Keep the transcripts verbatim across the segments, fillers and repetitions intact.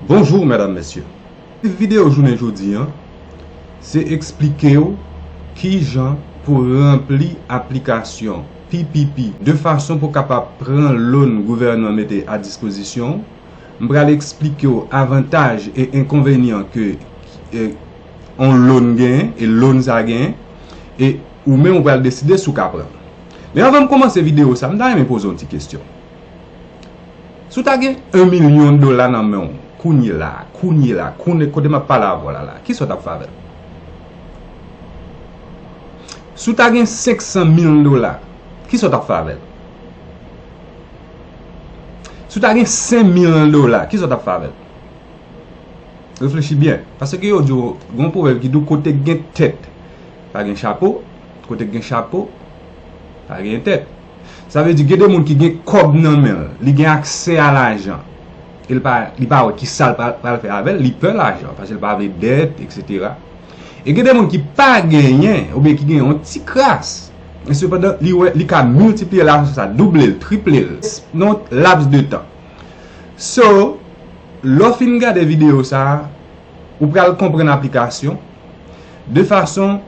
Bonjou medam mesye. Videyo jounen jodi an se eksplike w kijan pou ranpli aplikasyon P P P de fason pou kapab pran loan gouvènman mete a dispozisyon w. M pral eksplike w avantaj e enkonvenyan ke e, on loan genyen e loan sa genyen e ou menm ou pral deside si w ka pran l. Men anvan m kòmanse videyo sa, m ta renmen poze yon ti kesyon. Si w ta gen yon milyon dola nan men w, kounye la, kounye la, kounye, kote m ap pale avè w la, la, kisa w t ap fè avè l? Si w ta gen senk san mil dola, kisa w t ap fè avè l? Si w ta gen senk mil dola, kisa w t ap fè avè l? Reflechi byen. Paske yo di w, gen yon pwovèb ki di w, kote k gen tèt, pa gen chapo. Kote k gen chapo, pa gen tèt. Sa vle di, gen de moun ki gen kòb nan men l, li gen aksè a lajan. E li pa, li pa wè ki sa l pral, pral fè avè l, li pè lajan, paske li pa vle dèt, etsetera. E gen de moun ki pa genyen, oubyen ki gen yon ti kras, men sepandan, li wè, li ka miltipliye lajan sa, double l, triple l, nan yon laps de tan. So, lè w fin gade videyo sa a, ou pral konprann aplikasyon de fason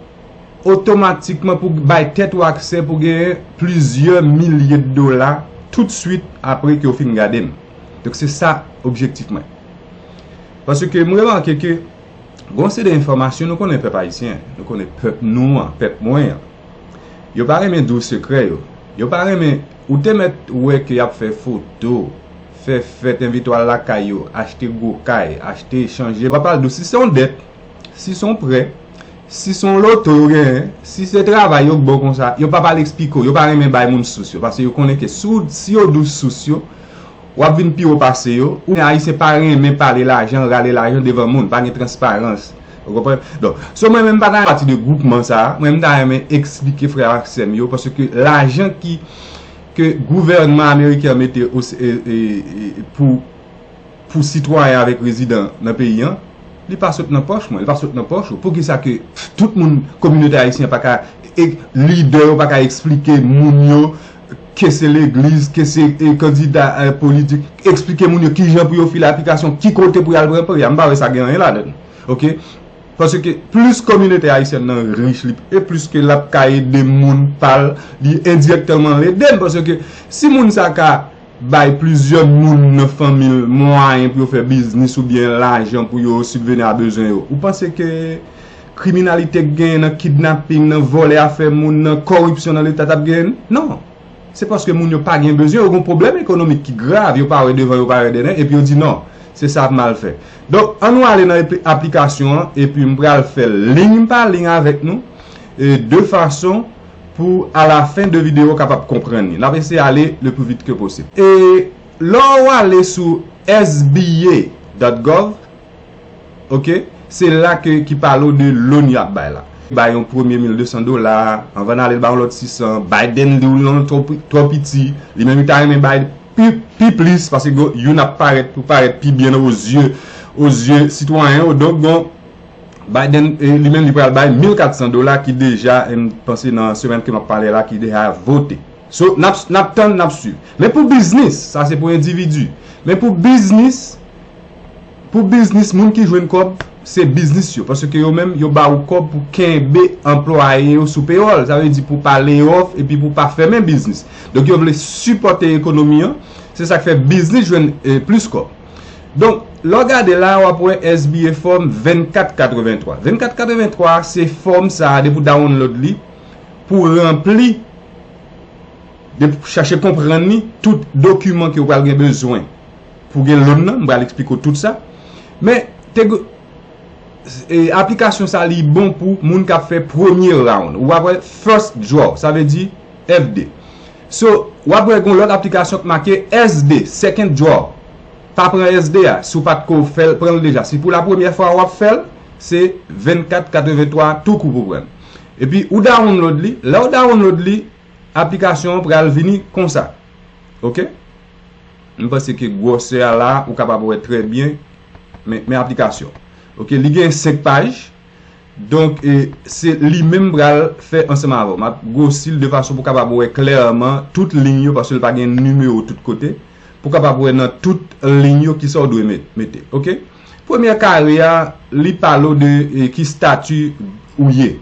otomatikman pou bay tèt ou aksè pou genyen plizyè milye de dola toutswit apre ke w fin gade m. Donk, se sa objektif mwen. Paske m remake ke gon seri de enfòmasyon nou konnen pèp ayisyen, nou konnen pèp nou an, pèp mwen an. Yo pa renmen di w sekrè yo. Yo pa renmen, ou te mèt wè ke y ap fè foto, fè fèt, envite w al lakay yo, achte gwo kay, achte chanje. Yo pa pral di w si se yon dèt, si se yon prè, si se yon loto yo genyen, si se travay yo k ba w konsa, yo pa pral eksplike w, yo pa renmen bay moun sous yo, paske yo konnen ke si w, si yo di w sous yo, w ap vin pi wo pase yo. Ou Ayisyen pa renmen pale lajan, rale lajan devan moun, pa gen transparans. Ou konprann? Donk, so mwen menm m pa ta fè pati de gwoupman sa a, mwen m ta renmen eksplike frè ak sè m yo, paske lajan ki, ke gouvènman ameriken an mete o, e, e, e, pou, pou sitwayen avèk rezidan nan peyi an, li pa sot nan pòch mwen, li pa sot nan pòch ou. Poukisa ke tout moun, kominote ayisyen pa ka, e, lidè yo pa ka eksplike moun yo, ke se legliz, ke se, e, kandida, e, politik, eksplike moun yo kijan pou yo file aplikasyon, ki kote pou y al pran prè a. M pa wè sa gen anyen ladan l. Oke? Paske plis kominote ayisyèn nan rich, li, e plis ke l ap ka ede moun pa l, li endirèkteman l ede m. Paske si moun sa ka bay plizyè moun nan fanmi l mwayen pou yo fè biznis oubyen lajan pou yo sibveni a bezwen yo, ou panse ke kriminalite k genyen nan kidnaping, nan vòlè afè moun, nan kòripsyon nan Leta t ap genyen? Non. Se paske moun yo pa gen bezwen, yo gen pwoblèm ekonomik ki grav, yo pa wè devan, yo pa wè dèyè, epi yo di non, se sa m al fè. Donk, ann nou ale nan epli-, aplikasyon an, epi m pral fè liy pa liy avèk nou, e de fason pou a la fen de videyo w kapab konprann li. N ap eseye ale le plus vite que possible. E lè w ale sou S B A dot gov, oke, se la ke, ki pale w de loan y ap bay la. Bay yon premye mil de san dola, anvan n ale l bay yon lòt sis san, Biden di w loan twò pi-, twò piti, li menm li ta renmen bay pi, pi plis, paske go-, youn ap parèt, pou parèt pi byen o zye, o zye sitwayen yo. Donk, bon, Biden, e, li menm, li pral bay mil kat san dola ki deja, e, m panse nan semèn ke m ap pale la, ki deja vote. So, n ap, n ap tann, n ap swiv. Men pou biznis, sa se pou endividi. Men pou biznis, pou biznis, moun ki jwenn kòb, se biznis yo. Paske yo menm, yo ba ou kòb pou kenbe anplwaye yo sou pewòl. Sa vle di pou pa lay off epi pou pa fèmen biznis. Donk, yo vle sipòte ekonomi an. Se sa k fè biznis jwenn, e, plis kòb. Donk, lè w gade la, w ap wè S B A Form vennkat katrevenntwa. Vennkat katrevenntwa, se fòm sa a, depi w download li, pou ranpli, depi w chache konprann li, tout dokiman ke w pral gen bezwen pou gen loan nan, m pral eksplike w tout sa. Men, te, e, aplikasyon sa, li bon pou moun k ap fè premye round. Ou ap wè first draw, sa vle di F D. So, w ap wè gon lòt aplikasyon k make S D, second draw. Pa pran S D a, si w pa t ko fè l, pran l deja. Si pou la premyè fwa w ap fè l, se vennkat katrevenntwa tou kou pou pran l. Epi, ou download li. Lè w download li, aplikasyon an pral vini konsa. Oke? M panse ke gwosè a la, ou kapab wè trè byen. Men, men aplikasyon. Oke, li gen senk paj. Donk, e, se li menm pral fè ansanm avè w. M ap gwosi l de fason pou w kapab wè klèman tout liy yo, paske l pa gen nimewo tout kote. Pou w kapab wè nan tout liy yo kisa w dwe met-, mete. Oke? Premyè kare a, li pale w de e, ki stati ou ye.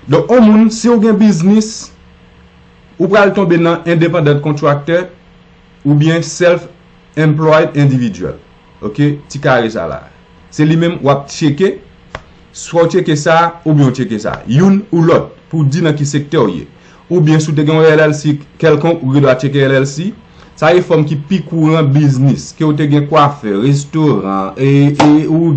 Donk, yon moun, si w gen biznis, ou pral tonbe nan independent contractor oubyen self employed individual. Ok, ti kare sa la. Se li menm w ap tcheke, swa w tcheke sa oubyen w tcheke sa. Youn ou lòt, pou w di nan ki sektè w ye. Oubyen si w te gen yon L L C kèlkonk, ou gen dwa tcheke L L C. Sa e fòm ki pi kouran biznis, ke w te gen kwafè, restoran, e, e, ou,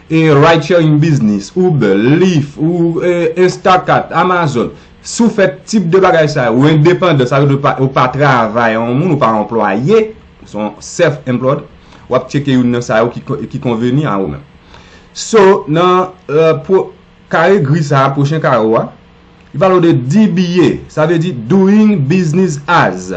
e, ride sharing business, Uber, Lyft, ou, e, Instacart, Amazon. Si w fè tip de bagay sa yo, ou endepandan, sa vle di ou pa, ou pa travay an yon moun, ou pa anplwaye, se yon self employed, w ap tcheke youn nan sa yo ki, ki konveni a ou menm. So, nan, e, kare gri sa a, pwochen kare w a, li pale w de D B A, sa vle di Doing Business As.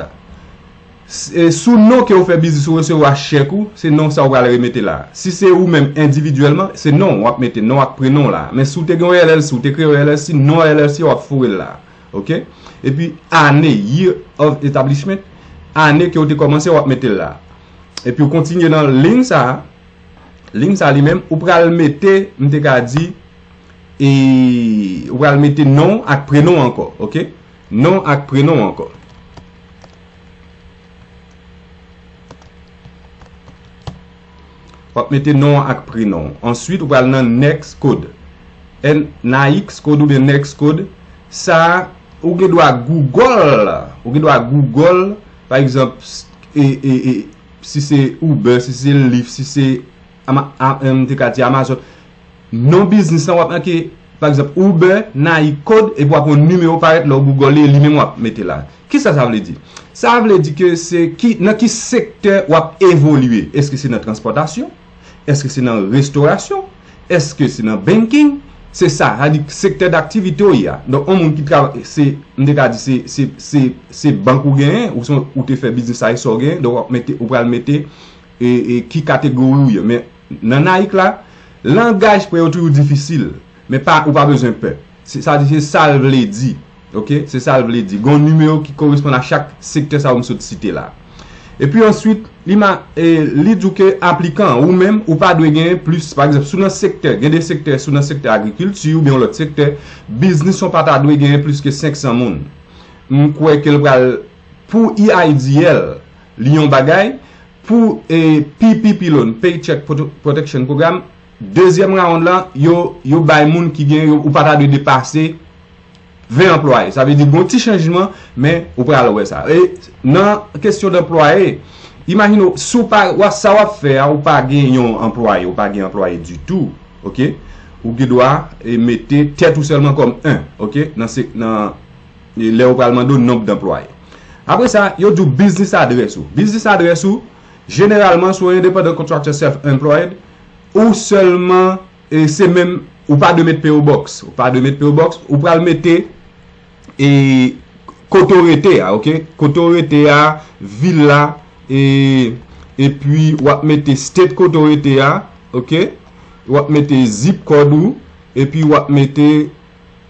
S- e, sou non ke w fè biznis ou resevwa chèk ou, se non sa w pral remete la. Si se ou menm endividyèlman, se non w ap mete, non ak prenon w la. Men si w te gen yon L L C, ou te kreye yon L L C, non L L C w ap foure l la. Ok? Epi ane, year of establishment, ane ke w te kòmanse, w ap mete l la. Epi w kontinye nan liy sa a. Liy sa li menm, ou pral mete, m te ka di, e ou pral mete non ak prenon ankò, ok? Non ak prenon ankò. W ap mete non ak prenon. Answit, ou pral nan next code. N, next code oubyen next code. Sa, ou gen dwa Google, ou gen dwa Google, pa egzanp, e, e, e, si se Uber, si se Lyft, si se Ama, a, m te ka di Amazon. Non biznis lan w ap make, pa egzanp, Uber, Nike Code, epi w ap wè yon nimewo parèt lè w Google li, li menm w ap mete la. Kisa sa vle di? Sa vle di ke se ki, nan ki sektè w ap evolye. Èske se nan transpòtasyon? Èske se nan restorasyon? Èske se nan banking? Se sa, sa di sektè daktivite w ye a. Donk, yon moun ki travay, se, m te ka di, se, se, se, se bank ou genyen, ou, se, ou te fè biznis la, e sa w genyen, donk w ap mete, ou pral mete e, e ki kategori w ye. Men nan Nike la, langaj prè yo toujou difisil, men pa, ou pa bezwen pè. Se, sa di se sa l vle di. Ok? Se sa l vle di. Gon nimewo ki koresponn a chak sektè sa yo m sot site la. Epi answit, li ma, e, li di w ke aplikan, ou menm, ou pa dwe genyen plis, pa egzanp, si w nan sektè, gen de sektè, si w nan sektè agrikilti oubyen yon lòt sektè, biznis ou pa ta dwe genyen plis ke senk san moun. M kwè ke l pral, pou E I D L, li yon bagay, pou, e, P P P loan, Paycheck Prote- Protection Program, dezyèm round lan, yo, yo bay moun ki gen, yo, ou pa ta dwe depase ven anplwaye. Sa vle di, gon ti chanjman, men ou pral wè sa. E nan kesyon d anplwaye, imajine w, si w pa, w a, sa w ap fè a, ou pa gen yon anplwaye, ou pa gen anplwaye ditou, ok? Ou gen dwa, e, mete tèt ou sèlman kòm en, ok? Nan se, nan, e, lè yo pral mande w nonb d anplwaye. Apre sa, yo di w biznis adrès ou. Biznis adrès ou, jeneralman, si w endepandan, contractor, self employed, ou sèlman, e, se menm, ou pa dwe met P O Box. Ou pa dwe met P O Box, ou pral mete, e, kote w rete a, ok? Kote w rete a, vil la, e, epi w ap mete state kote w rete a, ok? W ap mete zip code ou, epi w ap mete,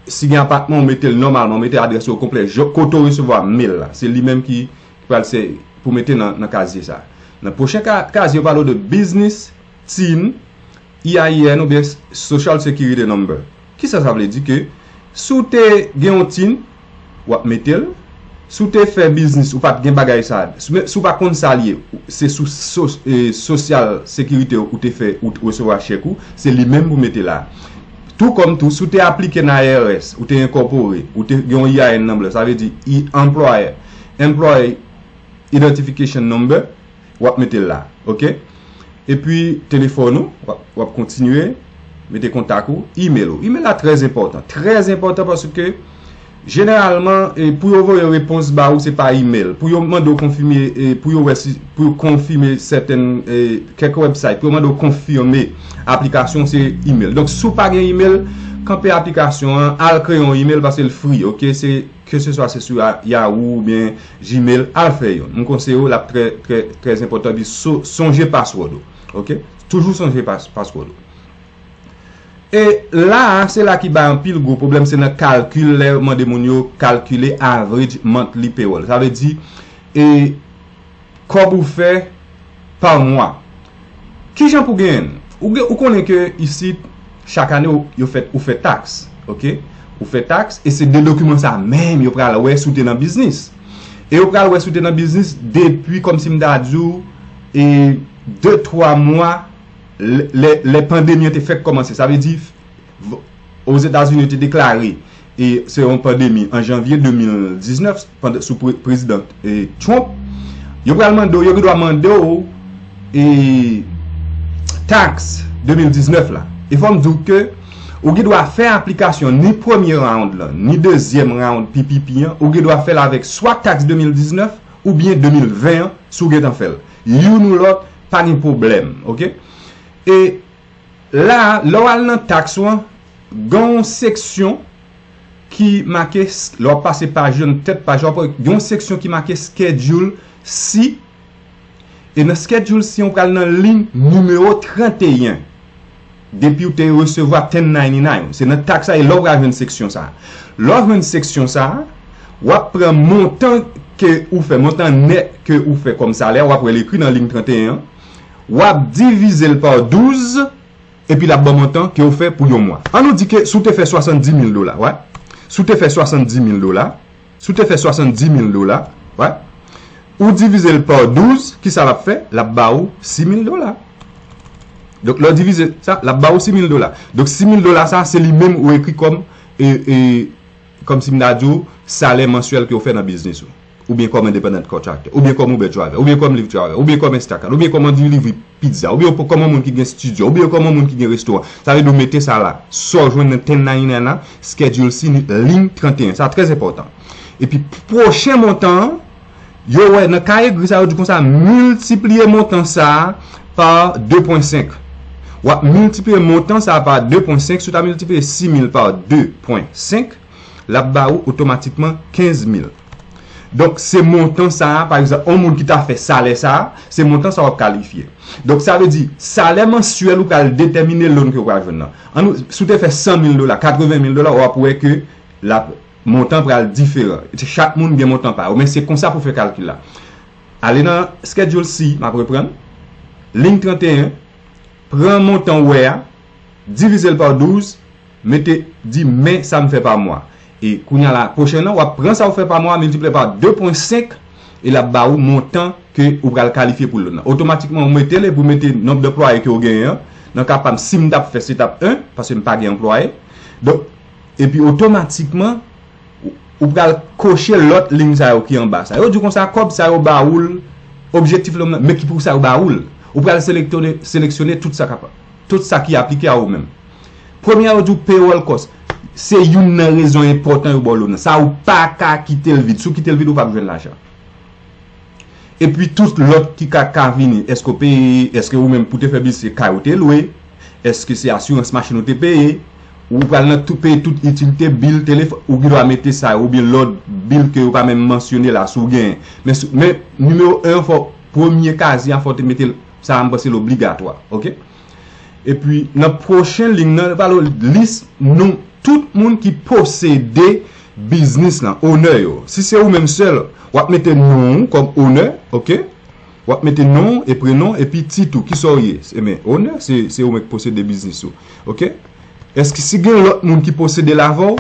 si gen apatman, ou mete l nòmalman, ou mete adrès ou konplè, jan, kote w resevwa mail la. Se li menm ki, ki pral sè pou mete nan, nan kazye sa. Nan pwochen ka, kazye, yo pale w de business, tin, E I N oubyen Social Security Number. Kisa sa vle di ke si w te gen yon tin, w ap mete l. Si w te fè biznis, ou pa t gen bagay sa, si, si w pa konn sa l ye, se sou so, e, sosyal sekirite ou te fè, ou t resevwa chèk ou, se li menm pou mete la. Tou kòm tou, si w te aplike nan I R S, ou te enkòpore, ou te gen yon E I N number, sa vle di, i, employer, employee identification number, w ap mete l la, ok? Epi, telefòn ou, w ap, w ap kontinye, mete kontak ou, email ou. Email la trè enpòtan, trè enpòtan paske, jeneralman, e, pou yo voye repons ba ou, se pa email. Pou yo mande w konfime, e, pou yo wè si, pou yo konfime sèten, e, kèk website, pou yo mande w konfime aplikasyon, se email. Donk, si w pa gen email, kanpe aplikasyon an, al kreye yon email paske l free, ok? Se keseswa se sou Ya- Yahoo oubyen Gmail, al fè youn. M konseye w, l ap trè, trè, trè enpòtan, epi so- sonje password ou. Ok? Toujou sonje pas- password ou. E la a, se la ki bay anpil gwo pwoblèm, se nan kalkil, lè yo mande moun yo kalkile average monthly payroll. Sa vle di, e kòb ou fè pa mwa. Kijan pou genyen l? Ou, gen- ou konnen ke isit, chak ane, ou, yo fè, ou fè taks, ok? Ou fè taks, e se de dokiman sa menm yo pral wè si w te nan biznis. E yo pral wè si w te nan biznis depi, kòmsi m ta di w, e de, twa mwa, lè, lè, lè pandemi an te fèk kòmanse. Sa vle di, v- Ozetazini, yo te deklare, e se yon pandemi an janvye de mil diznèf, pandan, sou pre- prezidan, e, Trump. Yo pral mande w, yo gen dwa mande w, e, taks de mil diznèf la. E fò m di w ke ou gen dwa fè aplikasyon ni premye round lan, ni dezyèm round P P P an, ou gen dwa fè l avèk swa taks de mil diznèf oubyen de mil ven an, si w gentan fè l. Youn ou lòt, pa gen pwoblèm, ok? E la, lè w al nan taks ou an, gen yon seksyon ki make, lè w ap pase paj yo, nan tèt paj la, w ap wè gen yon seksyon ki make Schedule C. E nan Schedule C, ou pral nan liy nimewo trannteyen. Depi w te resevwa ten ninety-nine, se nan taks sa, e la w pral jwenn seksyon sa. Lè w jwenn seksyon sa, w ap pran montan ke ou fè, montan nèt ke ou fè kòm salè, w ap wè l ekri nan liy trannteyen an. W ap divize l pa douz, epi l ap ba w montan ke w fè pou yon mwa. An nou di ke si w te fè swasanndimil dola, wè. Si w te fè swasanndimil dola, si w te fè swasanndimil dola, wè. Ou divize l pa douz, kisa l ap fè? L ap ba ou simil dola. Donk, lè w divize sa, l ap ba ou simil dola. Donk, simil dola sa, se li menm ou ekri kòm, e, e, kòmsi m ta di w, salè mansyèl ke w fè nan biznis ou. Oubyen kòm independent contractor, oubyen kòm Uber driver, oubyen kòm Lyft driver, oubyen kòm Instacart, oubyen kòm delivery pizza, oubyen kòm yon moun ki gen studio, oubyen kòm yon moun ki gen restoran. Sa vle di w mete sa la. Sa w jwenn nan ten ninety-nine la, Schedule C, liy trannteyen. Sa trè enpòtan. Epi pwochen montan an, yo wè nan kare gri sa, yo di konsa, miltipliye montan sa a pa de pwen senk. W ap miltipliye montan sa a pa de pwen senk, si w ta miltipliye sis mil pa de pwen senk, l ap ba ou otomatikman kenz mil. Donk, se montan sa a, pa egzanp, yon moun ki ta fè salè sa a, se montan sa a w ap kalifye. Donk, sa vle di, salè mansyèl ou pral detèmine loan ke w pral jwenn nan. An nou, si w te fè san mil dola, katreven mil dola, w ap wè ke l ap, montan pral diferan. Se chak moun gen montan pa yo, men se konsa pou fè kalkil la. Ale nan Schedule C, m ap reprann. Liy trannteyen, pran montan w wè a, divize l pa douz, mete, di men sa m fè pa mwa. E kounye a la, pwochen an, w ap pran sa w fè pa mwa, miltipliye pa de pwen senk, e l ap ba ou montan ke ou pral kalifye pou loan nan. Otomatikman, ou mete l epi ou mete nonb de anplwaye ke w genyen an. Nan ka pa m, si m t ap fè, se t ap en, paske m pa gen anplwaye. Donk, epi otomatikman, ou, ou pral koche lòt liy sa yo ki anba sa. Yo di w konsa, kòb sa yo ba ou l, objektif loan nan, men ki pou sa yo ba ou l. Ou pral seleksyone, seleksyone tout sa k ap, tout sa ki aplike a ou menm. Premye a, yo di w payroll cost. Se youn nan rezon enpòtan yo ba w loan nan. Sa ou pa ka kite l vid. Si w kite l vid, ou p ap jwenn lajan. Epi tout lòt ki ka, ka vini. Èske w peye, èske ou menm pou te fè biznis, se kay ou te lwe? Èske se asirans machin ou te peye? Ou pral nan tout, peye tout itilite, bil, telefòn, ou gen dwa mete sa yo, oubyen lòt bil ke yo pa menm mansyone la, si w genyen. Men, si- men nimewo en an, fò premye kazi a, fò w te mete l, sa a, m panse l obligatwa, ok? Epi, nan pwochen liy nan, yo pral lis non tout moun ki posede biznis lan, owner yo. Si se ou menm sèl, w ap mete non ou kòm owner, ok? W ap mete non ou e prenon epi tit ou, kisa w ye. Se, men, owner, se, se ou menm ki posede biznis ou, ok? Èske si gen lòt moun ki posede l avè w,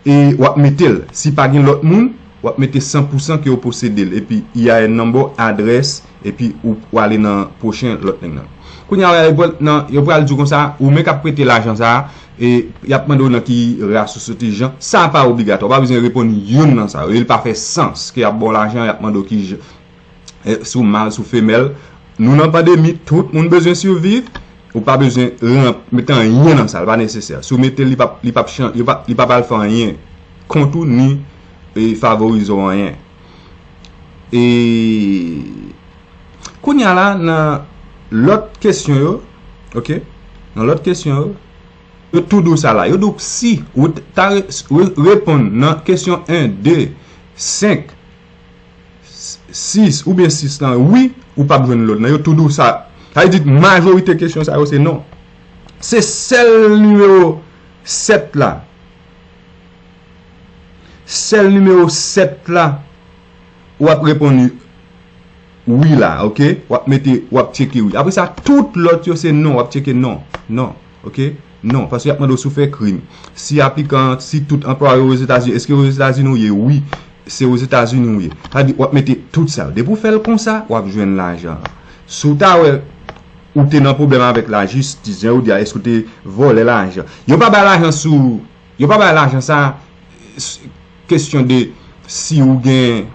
e w ap mete l. Si pa gen lòt moun, w ap mete san pou san ke w posede l. Epi I A N number, adrès, epi ou, ou ale nan pwochen lòt nèg nan. Kounye a, yo pral, nan, yo pral di w konsa, ou menm k ap prete lajan sa a, e y ap mande w nan ki ras ou soti, jan. Sa pa obligatwa, ou pa bezwen reponn youn nan sa yo. E l pa fè sans ke y ap ba w lajan, y ap mande w ki jan. E, si w mal, si w femèl. Nou nan pandemi, tout moun bezwen siviv. Ou pa bezwen ran- mete anyen nan sa, li pa nesesè. Si w mete l, li p ap, li p ap chan- li p ap, li p ap al fè anyen kont ou, ni, e, favorize w anyen. E kounye a la, nan lòt kesyon yo, ok, nan lòt kesyon yo, yo tou di w sa la. Yo di w si ou t- ta re- re- reponn nan kesyon en, de, senk, sis, oubyen sis lan wi, ou p ap jwenn loan nan. Yo tou di w sa. Sa vle di majorite kesyon sa yo se non. Se sèl nimewo sèt la. Sèl nimewo sèt la ou ap reponn wi la, oke? W ap mete, w ap tcheke wi. Apre sa, tout lòt yo se non, w ap tcheke non, non, oke? Non, paske y ap mande w si w fè krim. Si aplikan, si tout anplwaye Ozetazini, èske Ozetazini w ye? Wi, se Ozetazini w ye. Sa di, w ap mete tout sa yo. Depi w fè l konsa, w ap jwenn lajan an. Si w ta wè ou te nan pwoblèm avèk lajistis, jan yo di a, èske w te vòlè lajan? Yo pa bay lajan sou, yo pa bay lajan sa, s- kesyon de si ou gen,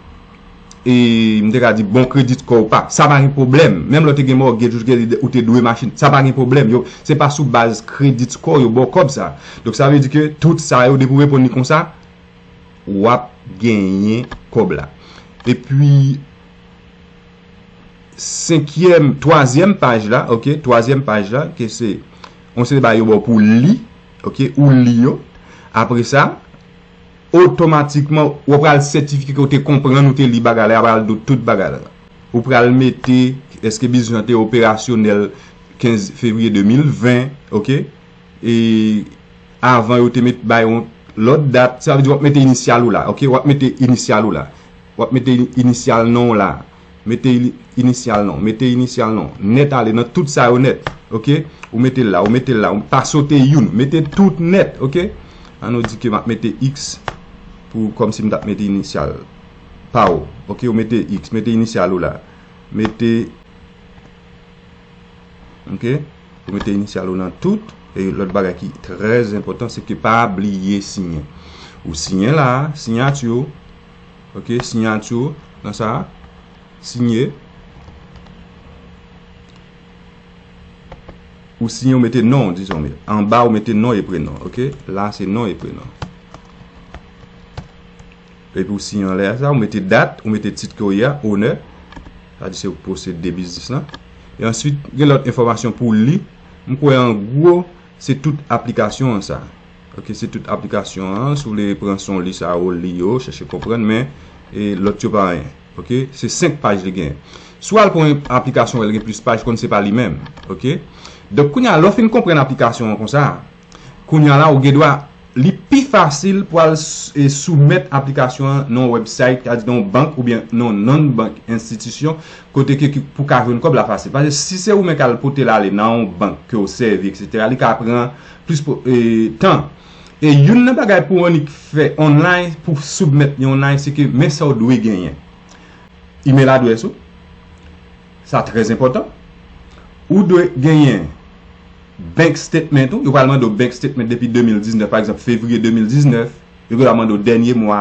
e, m te ka di bon credit score ou pa. Sa pa gen pwoblèm. Menm lè w te gen mortgage, ou te, ou te dwe machin, sa pa gen pwoblèm. Yo, se pa sou baz credit score yo ba w kòb sa. Donk, sa vle di ke tout sa yo, depi w reponn li konsa, w ap genyen kòb la. Epi, senkyèm, twazyèm paj la, oke, twazyèm paj la, ke se yon seri de bagay yo ba w pou w li, oke, ou li yo. Apre sa, otomatikman, w pral sètifye ke w te konprann, ou te li bagay la, y a pral di w tout bagay la. Ou pral mete, èske biznis lan te operasyonèl kenz fevriye de mil ven, oke? E avan yo te met bay yon lòt dat, sa vle di w ap mete inisyal ou la, oke? W ap mete inisyal ou la. W ap mete ini- inisyal non w la. Mete ini- inisyal non, mete inisyal non. Nèt ale nan tout sa yo nèt, oke? Ou mete l la, ou mete l la, ou pa sote youn, mete tout nèt, oke? An nou di ke m ap mete X pou, kòmsi m t ap mete inisyal pa w, oke? Ou mete X, mete inisyal ou la. Mete, oke? Ou mete inisyal ou nan tout. E lòt bagay ki trè enpòtan, se ke pa bliye siyen. Ou siyen la, siyati, oke? Siyati nan sa, siyen. Ou siyen, ou mete non, dizon, men anba ou mete non e prenon, oke? La, se non e prenon. Epi ou siyen anlè sa, ou mete dat, ou mete tit ke w ye a, owner. Sa di se ou k posede biznis lan. E answit, gen lòt enfòmasyon pou w li. M kwè an gwo, se tout aplikasyon an sa. Oke, se tout aplikasyon an. Si w vle pran son li sa, ou li yo, chèche konprann, men e lòt yo pa anyen. Oke, se senk paj li genyen. Si w al pran yon aplikasyon, wè l gen plis paj, konn se pa li menm. Oke? Donk, kounye a, lè w fin konprann aplikasyon an konsa, kounye a la, ou gen dwa, li pi fasil pou al s- e soumèt aplikasyon an nan yon website, sa di nan yon bank oubyen nan yon non-bank enstitisyon, kote ke, ke pou ka jwenn kòb la fasil. Paske si se ou menm k al pote l ale nan yon bank ke w sèvi, etsetera, li ka pran plis po- e, tan. E youn nan bagay pou w annik fè online, pou soumèt li online, se ke men sa w dwe genyen. Email adrès ou. Sa trè enpòtan. Ou dwe genyen bank statement ou. Yo pral mande w bank statement depi de mil diznèf, pa egzanp, fevriye de mil diznèf. Yo gen dwa mande w dènye mwa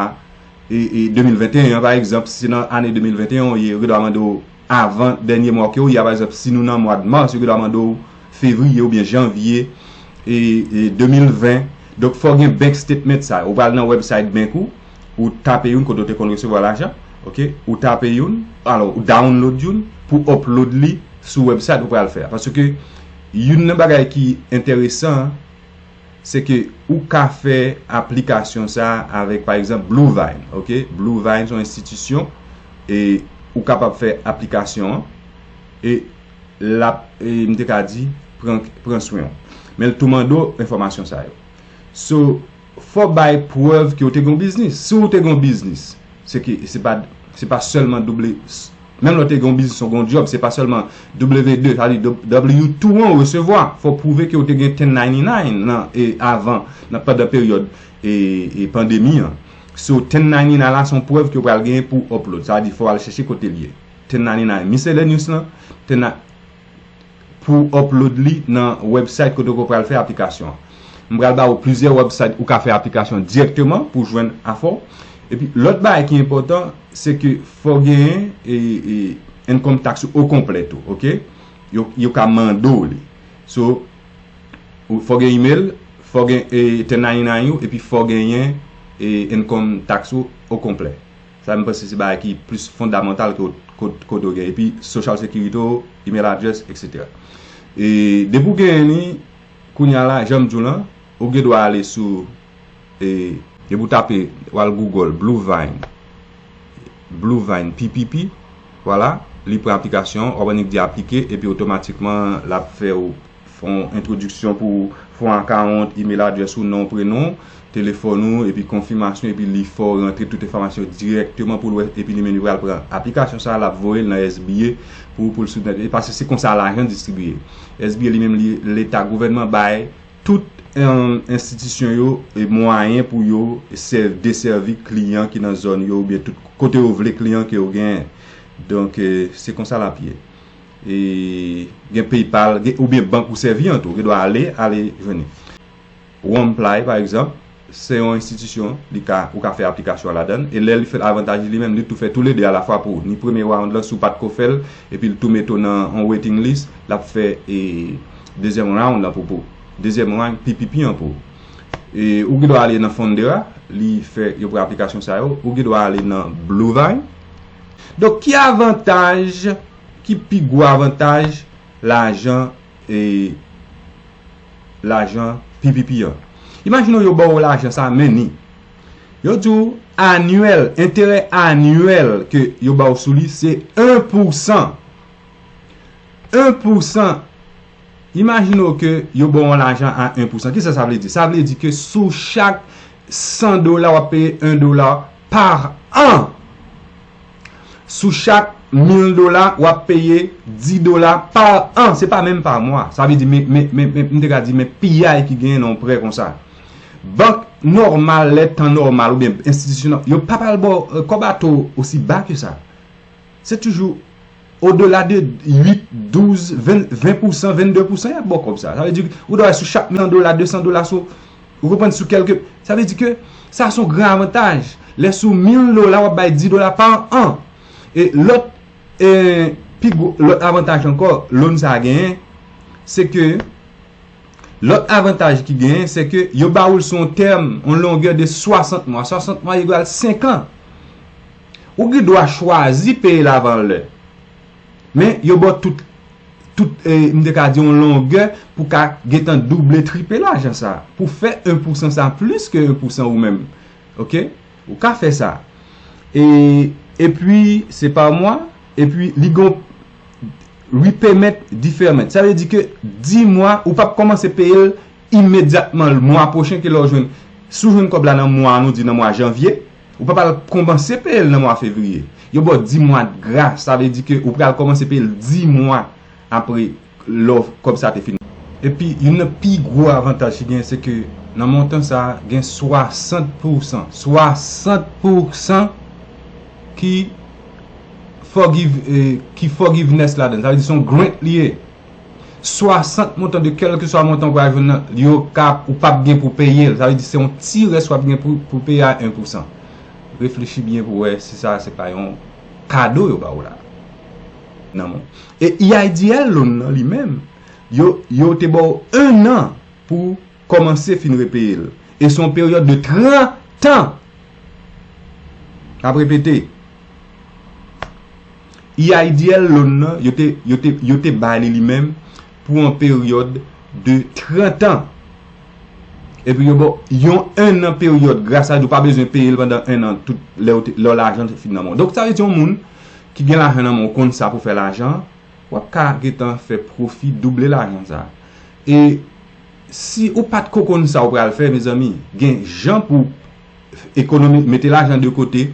e, e de mil venteyen an, pa egzanp, si se nan ane de mil venteyen an w ye, yo gen dwa mande w avan dènye mwa ke w ye a, pa egzanp, si nou nan mwa mas, yo gen dwa mande w fevriye oubyen janvye e, e de mil ven. Donk, fò w gen bank statement sa yo. Ou pral nan website bank ou, ou tape youn kote w te konn resevwa lajan, oke? Ou tape youn, alò, ou download youn pou w upload li sou website ou pral fè a. Paske youn nan bagay ki enteresan, se ke ou ka fè aplikasyon sa a avèk, pa egzanp, Bluevine, oke? Bluevine se yon enstitisyon e ou kapab fè aplikasyon an e l ap, e m te ka di, pran, pran swen w. Men l tou mande w enfòmasyon sa yo. So, fò w bay prèv ke w te gen yon biznis. Si w te gen yon biznis, se ke se pa, se pa sèlman W, menm lè w te gen yon biznis, w gen yon djòb, se pa sèlman W de, sa vle di W two an w resevwa. Fò w pwouve ke w te gen ten ninety nine nan, e avan, nan, pandan peryòd e, e pandemi an. So, ten ninety nine la se yon prèv ke w pral genyen pou w upload. Sa vle di fò w al chèche kote l ye. Ten ninety nine miscellaneous lan, ten na- pou w upload li nan website kote w pral fè aplikasyon an. M pral ba w plizyè website ou ka fè aplikasyon dirèkteman pou w jwenn afè w. Epi lòt bagay ki enpòtan, se ke fò w genyen e, e income tax ou okonplè tou, oke? Yo, yo ka mande w li. So, ou, fò w gen email, fò w gen e, ten ninety nine ou, epi fò w genyen e income tax ou okonplè. Sa, m panse se bagay ki plis fondamantal ke w, ke w, ke w dwe gen. Epi social security w, email address, etsetera. E depi w genyen li, kounye a la, jan m di w lan, ou gen dwa ale sou, e depi w tape, w al Google, Bluevine, Bluevine P P P, vwala, li pran aplikasyon an, w ap annik di aplike, epi otomatikman, l ap fè w fè yon entwodiksyon pou w fon akawont, email address ou, non, prenon, telefòn ou, epi konfimasyon, epi li fè w rantre tout enfòmasyon dirèkteman pou l wè, epi li menm li pral pran aplikasyon sa a, l ap voye l nan S B A pou, pou l soutnèt. E paske se konsa lajan distribiye. S B A li menm, li, leta, gouvènman bay tout, em, enstitisyon yo, e, mwayen pou yo sè-, desèvi kliyan ki nan zòn yo, oubyen tout kote yo vle kliyan ke yo genyen. Donk, e, se konsa l ap ye. E, gen PayPal, gen, oubyen bank ou sèvi an tou, ou gen dwa ale, ale jwenn li. One Ply, pa egzanp, se yon enstitisyon, li ka, ou ka fè aplikasyon an ladan l, e lè li fè avantaj li, li menm, li tou fè toulede alafwa pou ou. Ni premye round lan, si w pa t ko fè l, epi l tou mete w nan yon waiting list, l ap fè, e, dezyèm round lan pou, pou, dezyèm round P P P an pou ou. E, ou gen dwa ale nan Fundera, li fè, yo pran aplikasyon sa yo, ou gen dwa ale nan Bluevine. Donk, ki avantaj, ki pi gwo avantaj lajan, e, lajan P P P an? Imajine w yo ba w lajan sa, men ni. Yo di w anyèl, enterè anyèl ke yo ba w sou li, se en pousan. En pousan. Imajine w ke yo ba w yon lajan a en pousan. Kisa sa vle di? Sa vle di ke sou chak san dola, w ap peye en dola pa an. Sou chak mil dola, w ap peye dis dola pa an. Se pa menm pa mwa. Sa vle di, men, men, men, men, m te ka di, men piyay ki genyen nan yon prè konsa. Bank nòmal, lè tan nòmal, oubyen enstitisyon, yo pa pral ba w, e, kòb atò osi ba ke sa. Se toujou odela de uit, douz, ven, ven pousan, vennde pousan, y ap ba w kòb sa. Sa vle di, ou dwe sou chak mil dola, de san dola, sou, ou konprann, sou kèlke, sa vle di ke sa se yon gran avantaj. Lè sou mil dola, w ap bay dis dola pa an. E lòt, e, pi gwo, lòt avantaj ankò, loan sa genyen, se ke lòt avantaj ki genyen, se ke yo ba ou l sou yon tèm, yon longè de swasant mwa. Swasant mwa egal senk an. Ou gen dwa chwazi peye l avan lè. Men, yo ba w tout, tout, e, m te ka di yon longè pou ka gentan double, triple lajan sa. Pou fè en pousan sa plis ke en pousan ou menm. Oke? Ou ka fè sa. E, epi, se pa mwa, epi li gon repayment deferment. Sa vle di ke dis mwa, ou p ap kòmanse peye l imedyatman mwa pwochen ke lè w jwenn. Si w jwenn kòb la nan mwa, nou di nan mwa janvye, ou p ap al kòmanse peye l nan mwa fevriye. Yo ba w dis mwa gras, sa vle di ke ou pral kòmanse peye l dis mwa apre lè w, kòb sa te fin. Epi, youn nan pi gwo avantaj ki gen, se ke nan montan sa, gen swasant pousan, swasant pousan ki forgive, eh, ki forgiveness ladan l. Sa vle di se yon grant li ye. Swasant montan de kèlkeswa montan w pral jwenn nan, yo ka, ou p ap gen pou peye l. Sa vle di se yon ti rès w ap gen pou, pou peye a en pousan. Reflechi byen pou wè si sa se pa yon kado yo ba w la. Nan men w. E E I D L loan nan li menm, yo, yo te ba w en an pou kòmanse fin repeye l. E se yon peryòd de trant an. M ap repete, E I D L loan nan, yo te, yo te, yo te ba li li menm pou yon peryòd de trant an. Epi yo ba w yon en an peryòd gras a, ou pa bezwen peye l pandan en an, tout lè w te, lè lajan te fin nan men w. Donk, sa vle di yon moun ki gen lajan nan men w konn sa pou fè lajan, w ap ka gentan fè pwofi, double lajan sa. E si ou pa t ko konn sa ou pral fè, mezanmi, gen jan pou ekonomi, mete lajan de kote,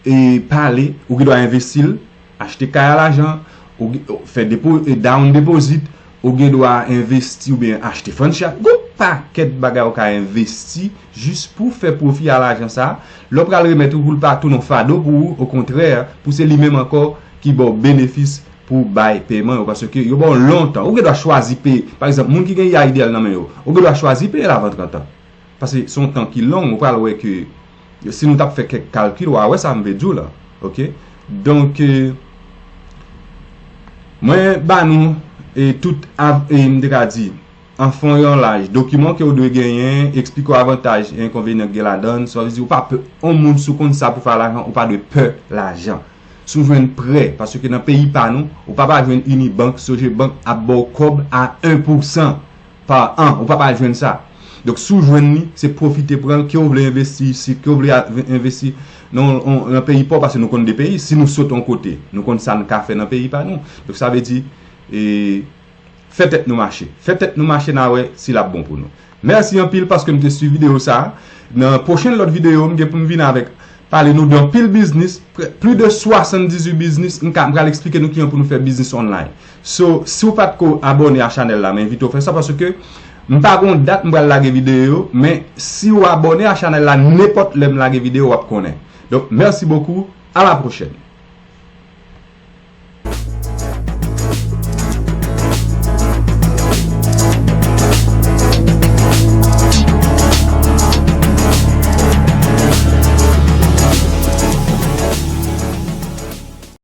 e pale, ou gen dwa envesti l, achte kay a lajan, ou gen, fè depo, e down deposit, ou gen dwa envesti oubyen achte franchise. Gon pakèt bagay ou ka envesti jis pou fè pwofi a lajan sa. Lè w pral remèt ou pou l pa tounen yon fado pou ou, okontrè, pou se li menm ankò ki ba w benefis pou bay peman yo, paske yo ba w lontan. Ou gen dwa chwazi peye. Pa egzanp, moun ki gen E I D L nan men yo, ou gen dwa chwazi peye l avan trant an. Paske se yon tan ki long, ou pral wè ke si nou t ap fè kèk kalkil, w a wè sa m vle di w la. Oke? Donk, eh, mwen ba nou, eh, tout, av-, eh, m te ka di, an fon yon laj, dokiman ke w dwe genyen, eksplike w avantaj e enkonvenyan k gen ladan l. Sa vle di, ou pa pè, yon moun si w konn sa pou fè lajan, ou pa dwe pè lajan. Si w jwenn prè, paske nan peyi pa nou, ou pa pral jwenn Unibank, Sogebank ap ba w kòb a en pousan pa an, ou pa pral jwenn sa. Donk, si w jwenn li, se pwofite pran l, ke w vle envesti isit, ke w vle a-, envesti nan, nan, nan peyi pa w, paske nou konn de peyi, si nou sot yon kote, nou konn sa n ka fè nan peyi pa nou. Donk, sa vle di, e, Fè tèt nou mache. Fè tèt nou mache, n a wè si l ap bon pou nou. Mèsi anpil paske m te swiv videyo sa. Nan pwochen lòt videyo, m gen pou m vin avèk pale nou de anpil biznis, plis de swasanndizuit biznis, m ka m pral eksplike nou kijan pou nou fè biznis online. So, si w pa t ko abòne a chanèl la, m envite w fè sa paske m pa gon dat m pral lage videyo, men si w abòne a chanèl la, nenpòt lè m lage videyo, w ap konnen. Donk, mèsi bokou, a la pwochèn.